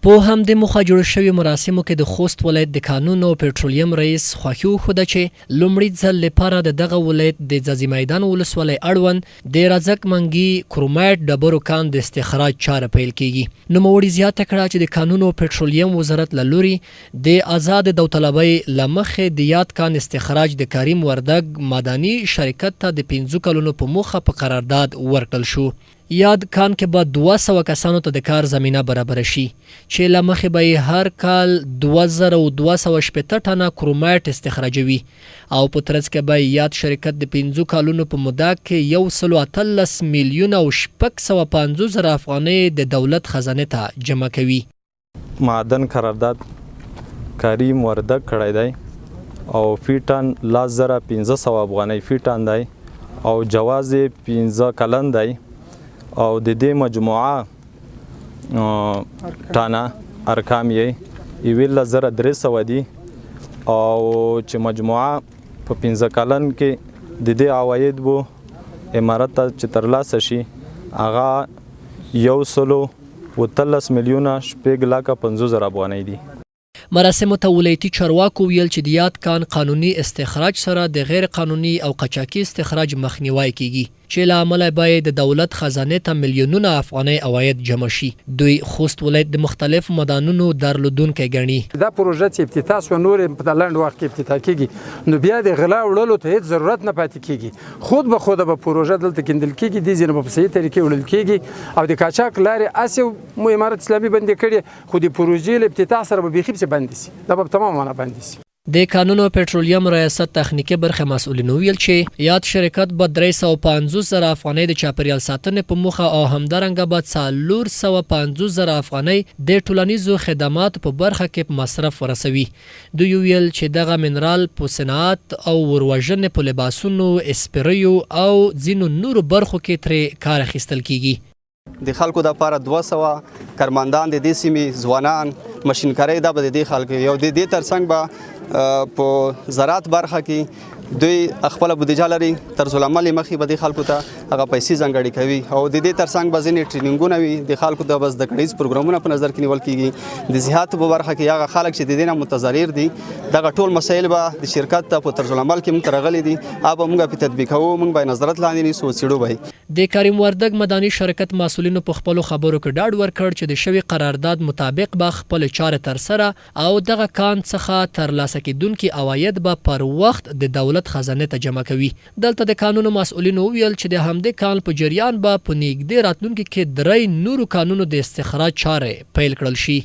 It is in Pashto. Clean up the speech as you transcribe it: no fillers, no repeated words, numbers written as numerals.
په همدې موخه جوړو شویو مراسمو کې د خوست ولایت د کانونو او پټرولیم رئیس خوښي وښوده چې لومړي ځل لپاره د دغه ولایت د ځاځي میدان ولسوالۍ اړوند د رازق منګي کرومایټ ډبرو کان د استخراج چاره پیل کېږي. نوموړي زیاته کړه چې د کانونو او پټرولیم وزارت له لوري د ازادې داوطلبۍ له مخې د یاد کان استخراج د کریم وردګ معدني شرکت ته د پنځو کلونو په موخه په قرارداد ورکړل شو. یاد کان کې به 200 کسانو ته د کار زمینه برابره شي چې له مخې به یې هر کال 2260 ټنه کرومایټ استخراجوي او په ترڅ کې به یې یاد شرکت د پنځو کالونو په موده کې 118 میلیونه او 650 زره افغانۍ د دولت خزانې ته جمع کوي. معدن قرارداد کریم وردګ کړی دی او فی ټن 10500 افغانۍ فی ټن دی او جواز یې 5 کلن دی او د دې مجموعه ټنه ارقام یې 11300 دي او چې مجموعه په 5 کلن کې د دې عواید وو امارت ته چې ترلاسه شي هغه 113 میلیونه شپږ لاکه 50 زره افغانۍ دي. مراسمو ته ولایتي چارواکو ویل چې د یاد کان قانوني استخراج سره د غیر قانوني او قاچاقي استخراج مخنیوی کېږي چې له امله به یې د دولت خزانې ته میلیونونه افغانۍ عواید جمع شي. دوی خوست ولایت د مختلفو مدانونو درلودونکی ګڼي. دا پروژه چې افتتاح شوه نور یې په لنډ وخت کې افتتاح کېږي نو بیا د غلا وړلو ته هېڅ ضرورت نه پاتې کېږي. خود به خوده به پروژه دلته کیندل کېږي، دې ځای نه به په صحیح طریقې وړل کېږي او د قاچاق لارې هسې مو امارت اسلامي بندې کړې خو د پروژې له افتتاح سره به بیخي پسې بندې شي، دا به په تمامه معنا بندې شي. د کانونو او پټرولیم ریاست تخنیکي برخې مسؤلینو وویل چې یاد شرکت به 350 زره افغانۍ د چاپېریال ساتنې په موخه او همدارنګه به 450 زره افغانۍ د ټولنیزو خدماتو په برخه کې په مصرف ورسوي. دوی وویل چې دغه منرال په صنعت او وروژنې په لباسونو، اسپریو او ځینو نورو برخو کې ترې کار اخیستل کېږي. د خلکو د پاره 200 کارمندان د دې سیمې ځوانان ماشینکارۍ دا به د دې خلکو یو د دې ترڅنګ به په زراعت برخه کې دوی خپل بودیجه لري طرز العمل مخې به د خلکو ته هغه پیسې ځانګړې کوي او د دې ترڅنګ به ځینې ټریننګونه وي د خلکو د بس د کړیز پروګرامونه په نظر کې نیول کیږي د صحت په برخه کې هغه خلک چې د دې نه متضرر دي دغه ټول مسایل به د شرکت ته په طرز العمل کې موږ ته راغلي دي هغه به موږ په تطبیقوو، موږ به یې نظارت لاندې نیسو او څېړو به یې. د کریم وردګ مداني شرکت مسؤلینو په خپلو خبرو کې ډاډ ورکړ چې د شوي قرارداد مطابق به خپلې چارې ترسره او دغه کان څخه ترلاسه کېدونکي عواید به پر وخت د دولت خزانې ته جمع کوي. دلته د کانونو مسؤلینو وویل چې د همدې کان په جریان به په نیږدې راتلونکي کې درۍ نورو کانونو د استخراج چارې پیل کړل شي.